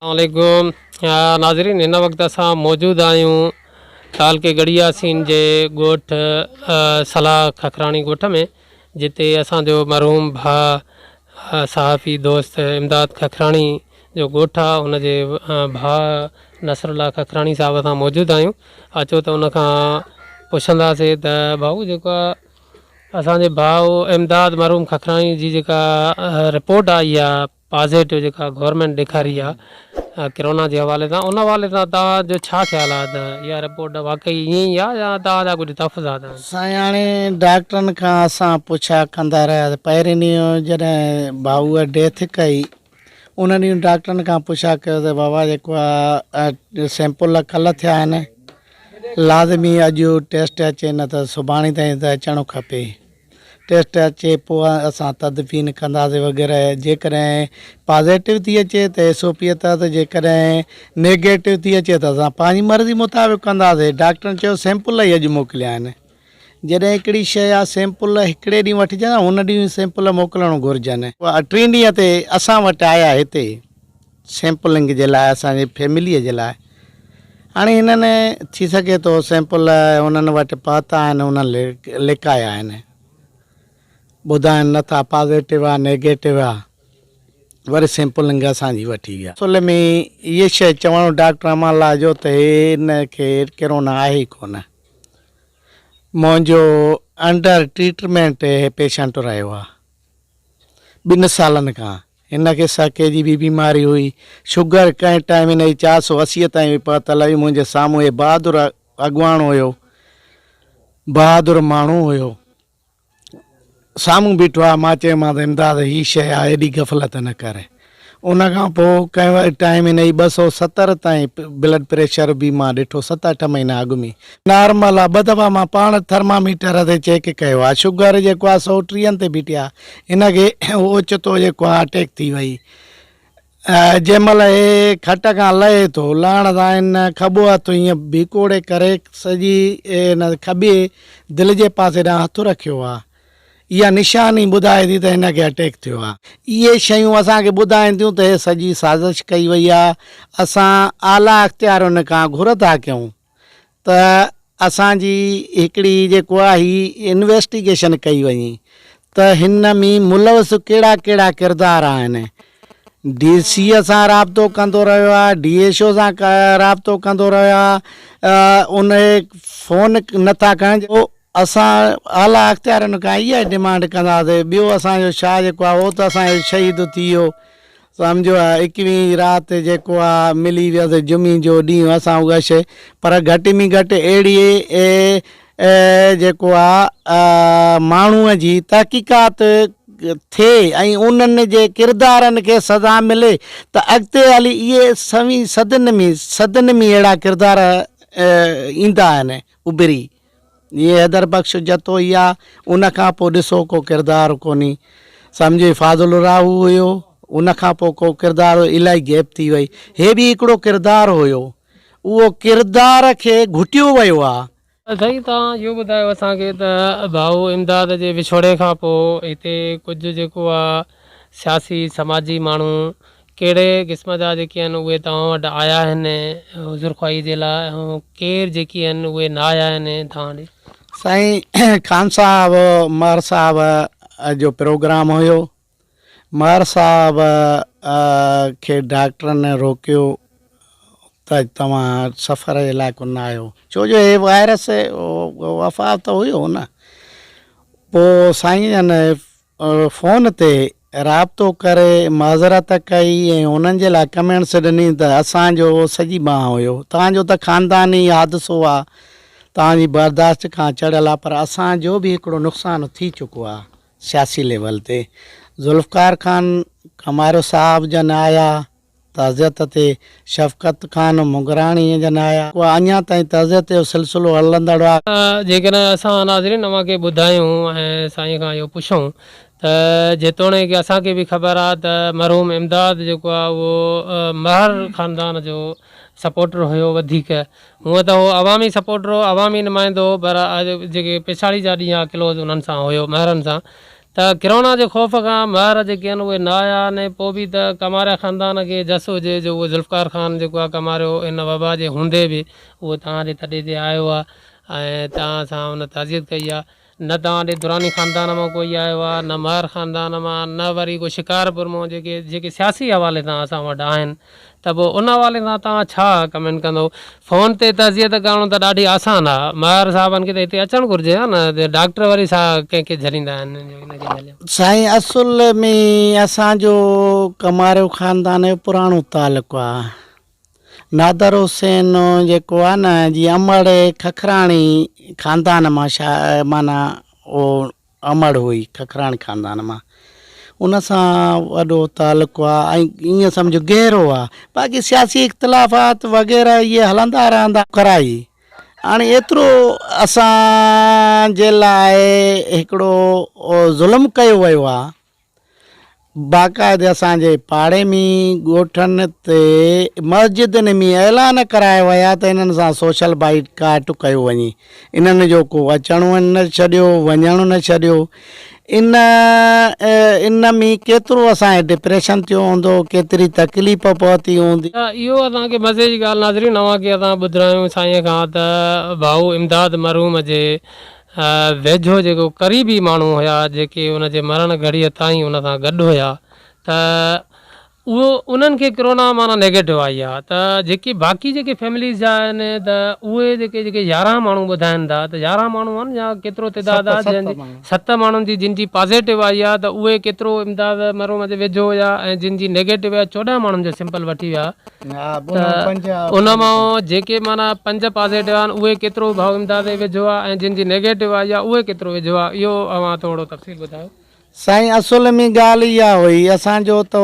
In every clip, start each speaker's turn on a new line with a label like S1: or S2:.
S1: السلام عليڪم ناظرين هن وقت اسان موجود آهيون تعلقي ڳڙهي ياسين جي ڳوٺ صلاح ککراڻي ڳوٺ ۾ جتي اسان جو مرحوم ڀاء صحافي دوست امداد ککراڻي جو ڳوٺ آهي ان جي ڀاء نصر الله ککراڻي صاحب سان موجود آهيون اچو ته ان کان پڇنداسي ته ڀائو جيڪو اسان جي ڀاء امداد مرحوم ککراڻي جي جيڪا رپورٽ آئي آهي پازيٽو جيڪا گورنمينٽ ڏيکاري آ ڪرونا جي حوالي سان ان حوالي سان توهان جو ڇا خيال آ ته اها رپورٽ واقعي ائين ئي آ يا توهان جا ڪجهه تحفظات آهن.
S2: سائين هاڻي ڊاڪٽرن کان اسان پڇا ڪندا رهياسين پهرين ڏينهن جڏهن ڀائوء ڊيٿ ڪئي ان ڏينهن ڊاڪٽرن کان پڇا ڪيوسين بابا جيڪو آ سيمپل ڪلهه ٿيا آهن لازمي اڄ ٽيسٽ اچي نه ته سڀاڻي تائين ته اچڻ کپي. ٽيسٽ اچي پوء اسان تدفين ڪنداسين وغيره جيڪڏهن پازيٽو ٿي اچي ته ايس او پي تحت جيڪڏهن نيگيٽو ٿي اچي ته اسان پنهنجي مرضي مطابق ڪنداسين ڊاڪٽرن چيو سيمپل ئي اڄ موڪليا آهن جڏهن هڪڙي شيء آ سيمپل هڪڙي ڏينهن وٺجن ان ڏينهن سيمپل موڪلڻ گهرجن. ٽين ڏينهن تي اسان وٽ آيا هتي سيمپلنگ جي لاء اسان جي فيمليء جي لاء هاڻي هنن ٿي سگهي ٿو سيمپل انهن وٽ پهتا آهن انهن لڪايا آهن ٻڌائن نٿا پازيٽو آ نيگيٽو آ وري سيمپلنگ اسان جي وٺي ويا. اصل ۾ هيء شيء چوڻ ڊاڪٽر امان الله جو ته هن کي ڪرونا آهي ئي ڪونه منهنجو انڊر ٽريٽمينٽ هي پيشنٽ رهيو آ ٻن سالن کان هن کي سهڪي جي به بيماري هئي. شگر ڪنهن ٽائيم هن جي 480 تائين به پهتل هئي. منهنجي سامهون هي بهادر اڳواڻ هيو. بهادر ماڻهو هيو. سامهون بيٺو آهي. مان چيومانس امداد هي شيء آهي ايڏي غفلت نه ڪر. ان کان پوء ڪنهن ٽائيم هن جي 270 تائين بلڊ پريشر به مان ڏٺو ست اٺ مهينا اڳ ۾. نارمل آ ٻه دفعا مان پاڻ ٿرماميٽر تي چيڪ ڪيو آ شگر جيڪو آ سو ٽيهن تي بيٺي آ هن کي اوچتو جيڪو آ اٽيڪ ٿي وئي جنهن مهل هي کٽ کان لهي ٿو لهڻ سان هن کٻو هٿ ائين ڀيڪوڙي ڪري سڄي هن کٻي دل جي پاسي ڏانهن هٿ رکيو آ اها نشاني ٻڌائي ٿي ته هن کي اٽيڪ ٿيو آ اهي شيون اسان کي ٻڌائين ٿيون ته هي سڄي سازش ڪئي وئي آ اسان اعليٰ اختيارين کان گهر ٿا ڪيون ته اسان جي هڪڙي جيڪو آ هي انويسٽيگيشن ڪئي وڃي ته هن ۾ ملوث ڪهڙا ڪهڙا ڪردار آهن. ڊي سي سان رابطو ڪندو رهيو آ، ڊي ايڇ او سان رابطو ڪندو رهيو آ، ان فون نٿا کڻن. اسان اعليٰ اختيارين کان اها ئي ڊمانڊ ڪنداسين. ٻيو اسان جو شاهه جيڪو آهي اهو ته اسان جو شهيد ٿي ويو سمجهو ايڪويهين رات جيڪو آهي ملي ويس جمعي جو ڏينهن اسان اها شيء پر گهٽ ۾ گهٽ اهڙي جيڪو آهي ماڻهوء جي تحقيقات ٿئي ۽ انهن جي ڪردارن کي سزا ملي ته اڳتي هلي اهي سوين صدين ۾ صدين ۾ اهڙا ڪردار ايندا آهن اڀري. جيئن حيدر بخش جتوئي آ ان کان پوء ڏسو ڪو ڪردار ڪونهي سمجهي فاضل راهو هيو ان کان پوء ڪو ڪردار الائي گيپ ٿي وئي هي به هڪڙو ڪردار هيو اهو ڪردار کي گهٽيو ويو آ.
S1: سائين توهان اهو ٻڌايو اسان کي ته ڀائو امداد جي وڇوڙي کان پوء هتي ڪجهه جيڪو آ سياسي سماجي ماڻهو ڪهڙي قسم جا جيڪي آهن اهي توهان وٽ آيا آهن عذر خواهي جي لاء ۽ ڪير جيڪي آهن اهي نه آيا آهن توهان ڏي؟
S2: سائين خان صاحب مهر صاحب جو پروگرام هيو مهر صاحب کي ڊاڪٽرن روڪيو ته توهان سفر جي لاء ڪونه آهيو ڇو جو هي وائرس وفا ته هيو نه پوء سائين جن فون تي رابطو ڪري معذرت ڪئي ۽ انهن جي لاء ڪمينٽس ڏني ته اسان جو سڄي ٻانهن هيو توهان جو ته خانداني حادثو آ توهان جي برداشت کان چڙهيل آ پر اسان جو به هڪڙو نقصان ٿي چڪو آ سياسي ليول تي ذوالفقار خان ڪماريو صاحب جن آيا تعزيت تي شفقت خان مغراڻي جن آيا. اڃا تائين تعزيت جو سلسلو هلندڙ آ.
S1: جيڪڏهن اسان ناظرين اوهان کي ٻڌايون ۽ سائين کان اهو پڇون ته جيتوڻيڪ اسان کي به خبر آ ته مرحوم امداد جيڪو آ اهو مهر خاندان جو سپورٽر هيو وڌيڪ هونء ته هو عوامي سپورٽر هو عوامي نمائندو هو پر جيڪي پڇاڙي جا ڏينهن آ ڪلوز انهن سان هيو مهرن سان. ته ڪرونا جي خوف کان مهر جيڪي آهن اهي نه آيا آهن پوء به ته ڪماريا خاندان کي جس هجي جو اهو ذوالفقار خان جيڪو آهي ڪماريو ان وبا جي هوندي به اهو توهان جي تڏي تي آيو آهي ۽ توهان سان ان تعزيت ڪئي آهي نه توهان ڏي دراني خاندان مان ڪوئي آيو آهي نه مهر خاندان مان نه وري ڪو شڪارپور مان جيڪي جيڪي سياسي حوالي سان اسان وٽ آهن ته پوء ان حوالي سان توهان ڇا ڪمينٽ ڪندو؟ فون تي تعزيت ڪرڻ ته ڏاڍي آسان آ، ماهر صاحبن کي ته هتي اچڻ گهرجي ها نه، ڊاڪٽر وري ڇا ڪنهن کي جهليندا آهن جو ان کي جهليو.
S2: سائين اصل ۾ اسان جو ڪماريو خاندان جو پراڻو تعلق آ. نادر حسين جيڪو آ نه جي امڙ ککراڻي خاندان مان شا معنيٰ او امڙ هئي ککراڻ خاندان مان ان سان وڏو تعلق آ ۽ ائين سمجهه گهرو آ باقي سياسي اختلافات وغيره اهي هلندا رهندا ڪرائي هاڻي ايترو اسان جي لاء هڪڙو ظلم ڪيو ويو آ باقاعدي اسان جي پاڙي ۾ ڳوٺن تي مسجدن ۾ اعلان ڪرايا ويا ته انهن سان سوشل بائيڪاٽ ڪيو وڃي انهن جو ڪو اچڻ نه ڇڏيو وڃڻ نه ڇڏيو ان ان ۾ ڪيترو اسان کي ڊپريشن ٿيو هوندو ڪيتري تڪليف پهتي هوندي.
S1: اهو اسان کي مزي جي ڳالهه ناظرين اوهان کي اسان ٻڌرايون سائين کان ته ڀائو امداد مرحوم جي ويجهو جيڪو قريبي ماڻهو هيا جيڪي ان جي مرڻ گهڙيء تائين ان سان گڏ هيا ته اهو انهن کي ڪرونا معنيٰ نيگيٽو آئي آ ته جيڪي باقي جيڪي فيمليز جا آهن ته اهي جيڪي جيڪي 11 ماڻهو ٻڌائن ٿا ته 11 ماڻهو آهن يا ڪيترو تعداد آ جنهن جي ست ماڻهن جي جن جي پازيٽو آئي آ ته اهي ڪيترو امداد مرحوم جي ويجهو هيا ۽ جن جي نيگيٽو آئي 14 ماڻهن جو سيمپل وٺي ويا ته ان مان جيڪي معنيٰ پنج پازيٽو آهن اهي ڪيترو ڀائو امداد جي ويجهو آهي ۽ جن جي نيگيٽو آئي آهي اهي ڪيترو ويجهو آهي اهو اوهان ٿورو تفصيل ٻڌايو.
S2: سائين اصل ۾ ڳالهه اها هئي اسان جو ته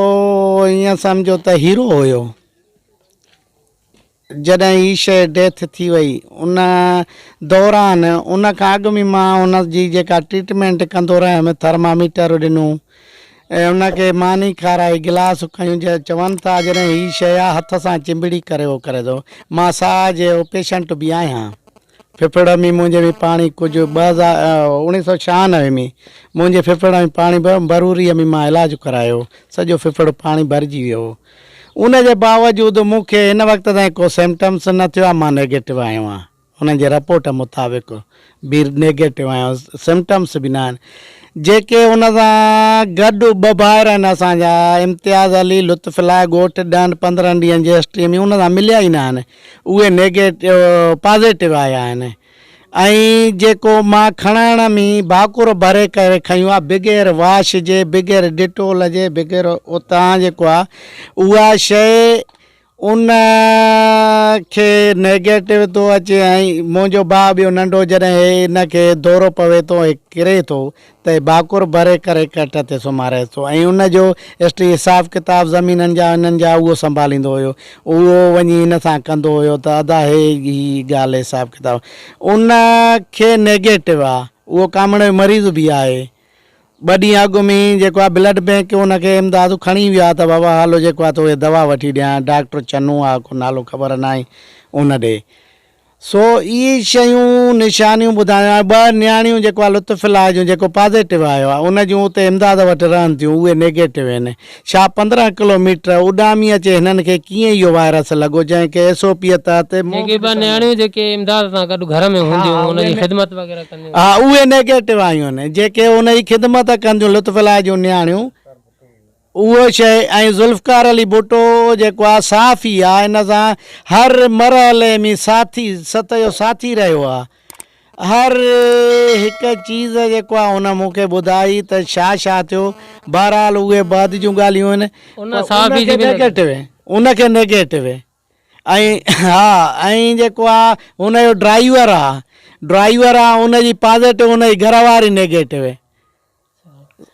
S2: ائين سمجهو ته هيرو هيو جڏهن هي شيء ڊيٿ ٿي وئي ان دوران ان کان اڳ ۾ مان ان جي جيڪا ٽريٽمينٽ ڪندو رهيم ٿرماميٽر ڏنو ۽ ان کي ماني کارائي گلاس کنيون جي چون ٿا جڏهن هي شيء آ هٿ سان چنبڙي ڪري اهو ڪري ٿو مان ساهه جي پيشنٽ به آهيان ڦڦڙ ۾ منهنجي ۾ پاڻي ڪجهه 2000 1996 ۾ منهنجي ڦڦڙ ۾ پاڻي بروريء ۾ مان علاج ڪرايو سڄو ڦڦڙ پاڻي ڀرجي ويو هو ان جي باوجود مون کي هن وقت تائين ڪو سمپٽمس نه ٿيو آهي مان نيگيٽو آيو آهيان انهن جي رپورٽ مطابق به نيگيٽو آيو سمپٽمس به نه آهن جيڪي ان سان گڏ ٻه ڀائر آهن اسان جا امتياز علي لطف الله ڳوٺ ڏهن پندرهن ڏينهن جي هسٽري ۾ ان سان مليا ئي نه آهن اهي نيگيٽو پازيٽو آيا آهن ۽ جيڪو مان کڻائڻ ۾ ڀاڪر ڀري ڪري کنيو آهي بغير واش جي بغير ڊيٽول جي بغير اتان جيڪو آهي اها شيء ان کي نيگيٽو ٿو اچي ۽ منهنجو ڀاء ٻيو ننڍو جڏهن هي ان کي دورو پوي ٿو ۽ ڪري ٿو ته هي ڀاڪر ڀري ڪري کٽ تي سمهاري ٿو ۽ ان جو هسٽري حساب ڪتاب زمينن جا انهن جا اهو سنڀاليندو هيو اهو وڃي هن سان ڪندو هيو ته ادا هي هي ڳالهه حساب ڪتاب ان کي نيگيٽو آ اهو ڪامڻ جو مريض به آهي ٻه ڏينهن اڳ ۾ جيڪو آ بلڊ بينڪ ان کي امداد کڻي ويا ته بابا هلو جيڪو آ توکي دوا وٺي ڏيان ڊاڪٽر چنو آ ڪو نالو خبر ناهي ان ڏي سو اهي شيون نشانيون ٻڌايون ۽ ٻه نياڻيون جيڪو آ لطف الله جون جيڪو پازيٽو آيو آ ان جون اتي امداد وٽ رهن ٿيون اهي نيگيٽو آهن ڇا 15 ڪلو ميٽر اڏامي اچي هنن کي ڪيئن اهو وائرس لڳو جنهن کي ايس او پيء تحت منهن
S1: جيڪي
S2: به
S1: ٻه
S2: ڏسڻ
S1: نياڻيون جيڪي امداد سان گڏ گهر ۾ هونديون هيون ان جي خدمت وغيره ڪنديون
S2: ها اهي نيگيٽو آيون آهن جيڪي ان جي خدمت ڪنديون لطف الله جون نياڻيون اهو شيء ۽ ذوالفقار علي ڀٽو جيڪو آهي صحافي آهي ان سان هر مرحلي ۾ ساٿي ست جو ساٿي رهيو آهي هر هڪ چيز جيڪو آهي ان مون کي ٻڌائي ته ڇا ڇا ٿيو بهرحال اهي بعد جون ڳالهيون آهن
S1: ان صحافي جي به
S2: نيگيٽو ان کي نيگيٽو ۽ ها ۽ جيڪو آ ان جو ڊرائيور آ ڊرائيور آ ان جي پازيٽو ان جي گهر واري نيگيٽو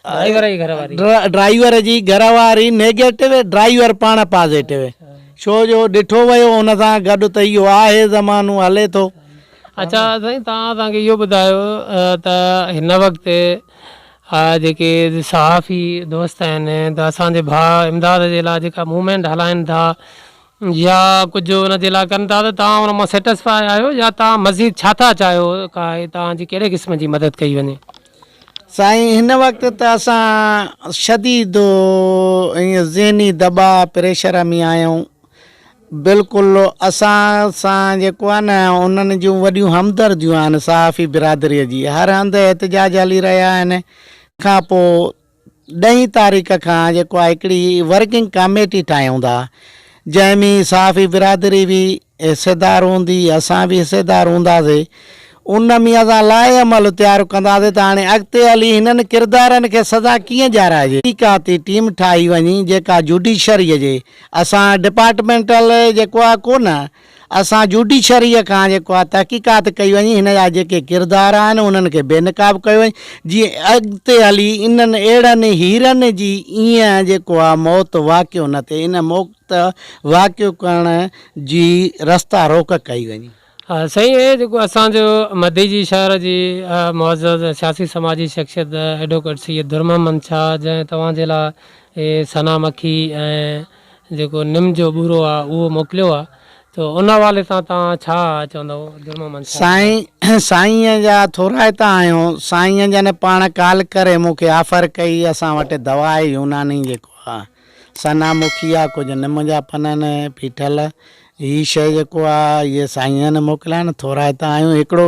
S1: ڊرائيور جي گهر واري
S2: ڊرائيور جي گهر واري نيگيٽو ڊرائيور پاڻ پازيٽو ڇو جو ڏٺو ويو ان سان گڏ ته اهو آهي زمانو هلي ٿو.
S1: اڇا سائين توهان اسان کي اهو ٻڌايو ته هن وقت جيڪي صحافي دوست آهن ته اسان جي ڀاء امداد جي لاء جيڪا موومينٽ هلائن ٿا يا ڪجهه ان جي لاء ڪن ٿا ته توهان ان مان سيٽسفائي آهيو يا توهان مزيد ڇا ٿا چاهيو ڪا توهان جي ڪهڙي قسم جي مدد ڪئي وڃي.
S2: سائين هن وقت ته اسان شديد ائين ذهني دٻاء پريشر ۾ آهيون بلڪل اسان سان جيڪو آهي نه انهن جون وڏيون همدرديون آهن صحافي برادري جي هر هنڌ احتجاج هلي رهيا آهن کان پوء ڏهين تاريخ کان جيڪو آهي هڪڙي ورڪنگ ڪاميٽي ٺاهيون ٿا جنهن ۾ صحافي برادري به حصيدار هوندي اسان به حصيدار هونداسي ان ۾ اسان لائحه عمل تيار ڪنداسي ته هاڻي اڳتي هلي هنن ڪردارن کي سزا ڪيئن ڏيارائجي. تحقيقاتي ٽيم ٺاهي وڃي جيڪا جوڊيشري جي اسان ڊپارٽمينٽل جيڪو آهي ڪونه اسان جوڊيشريء کان جيڪو آهي تحقيقات ڪئي وڃي هن جا جيڪي ڪردار آهن انهن کي بي نقاب ڪيو وڃي جيئن اڳتي هلي انهن اهڙن هيرن جي ايئن جيڪو آهي موت واقع نه ٿئي ان موت واقع ڪرڻ جي رستا روڪ ڪئي وڃي.
S1: سائين اهي جيڪو اسان جو مديجي شهر جي معزز سياسي سماجي شخصيت ايڊووڪيٽ سيد درمحمد شاهه جنهن توهان جي لاء اهي سنا مکي ۽ جيڪو نم جو ٻورو آ اهو موڪليو آ ته ان حوالي سان توهان ڇا چوندؤ درمحمد شاهه جي
S2: سائين سائين جا ٿورائتا آهيون سائين جن پاڻ ڪال ڪري مون کي آفر ڪئي اسان وٽ دوا آهي يوناني جيڪو آ سنا مکي آ ڪجهه نم جا پنن پيٺل هي شي جيڪو آ اهي سائين جن موڪليا آهن ٿورائتا آهيون هڪڙو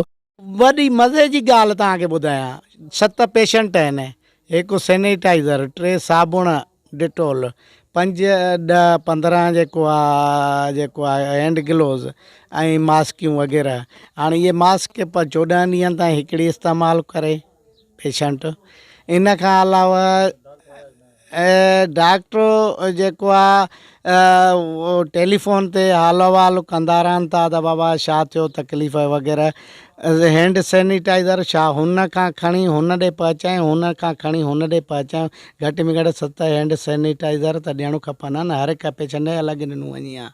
S2: وڏي مزي جي ڳالهه توهان کي ٻڌايان ست پيشنٽ آهن هڪ سينيٽائيزر ٽي صابڻ ڊيٽول پنج ڏهه 15 جيڪو آ جيڪو آ هينڊ گلوز ۽ ماسڪيون وغيره هاڻي اهي ماسڪ 14 ڏينهن تائين هڪڙي استعمال ڪري پيشنٽ ان کان علاوه ڊاڪٽر جيڪو آ اهو ٽيليفون تي حال احوال ڪندا رهن ٿا ته بابا ڇا ٿيو تڪليف وغيره هينڊ سينيٽائزر ڇا هن کان کڻي هن ڏي پهچايون هن کان کڻي هن ڏي پهچايون گهٽ ۾ گهٽ ست هينڊ سينيٽائزر ته ڏيڻ کپن ها نه هر هڪ پيشنٽ کي الڳ ڏنو وڃي ها.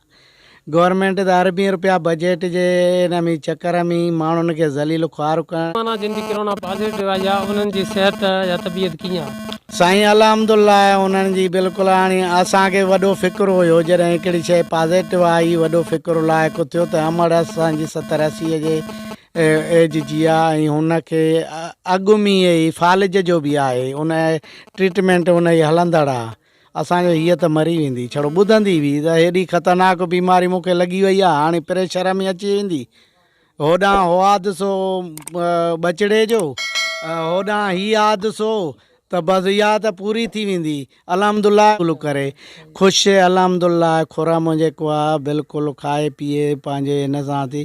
S2: گورنمينٽ ته اربين روپيا بجيٽ جي ان ۾ چڪر ۾ ماڻهن کي ذليل خوار ڪرڻ.
S1: معنيٰ جن جي ڪرونا پازيٽو آئي آ انهن جي صحت يا طبيعت ڪيئن آ؟
S2: سائين الحمدالله انهن جي بلڪل هاڻي اسان کي وڏو فڪر هيو جڏهن هڪڙي شئي پازيٽو آئي وڏو فڪر لائق ٿيو ته امڙ اسان جي 70 80 جي ايج جي آ ۽ هن کي اڳ ۾ ئي فالج جو به آهي ان ٽريٽمينٽ ان جي هلندڙ آ اسان جو هيء ته مري ويندي. ڇڙو ٻڌندي هئي ته هيڏي خطرناڪ بيماري مون کي لڳي وئي آهي، هاڻي پريشر ۾ اچي ويندي. هوڏانهن هو حادثو ٻچڙي جو، هوڏانهن هي حادثو ته بس اها ته پوري ٿي ويندي. الحمدالله الله ڪري خوش الحمدالله خرم جيڪو آهي بلڪل کائي پيئي پنهنجي هن سان ٿي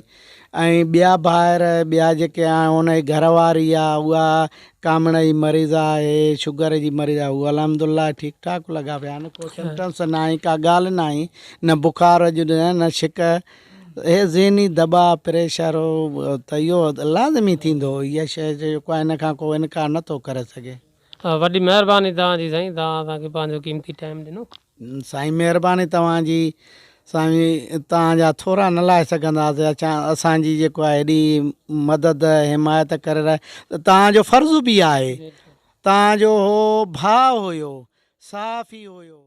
S2: ۽ ٻيا ڀائر ٻيا جيڪي آهن ان جي گهر واري آهي اها ڪامڻ جي مريض آهي شگر جي مريض آهي هو الحمد الله ٺيڪ ٺاڪ لڳا پيا آهن ڪو سمپٽمس ناهي ڪا ڳالهه ناهي نه بخار اڄ نه ڇڪ هي ذهني دٻاء پريشر ته اهو لازمي ٿيندو اها شيء جيڪو آهي ان کان ڪو انڪار نٿو ڪري سگهي.
S1: وڏي مهرباني توهان جي سائين توهان اسان کي پنهنجو قيمتي ٽائيم ڏنو.
S2: سائين مهرباني توهان جي سائين توهان جا ٿورا نه لاهي سگهنداسين اچا اسان جي جيڪو آهي هيڏي مدد حمايت ڪري رهيا ته توهان جو فرض به آهي توهان جو هو ڀاء هيو صحافي هيو.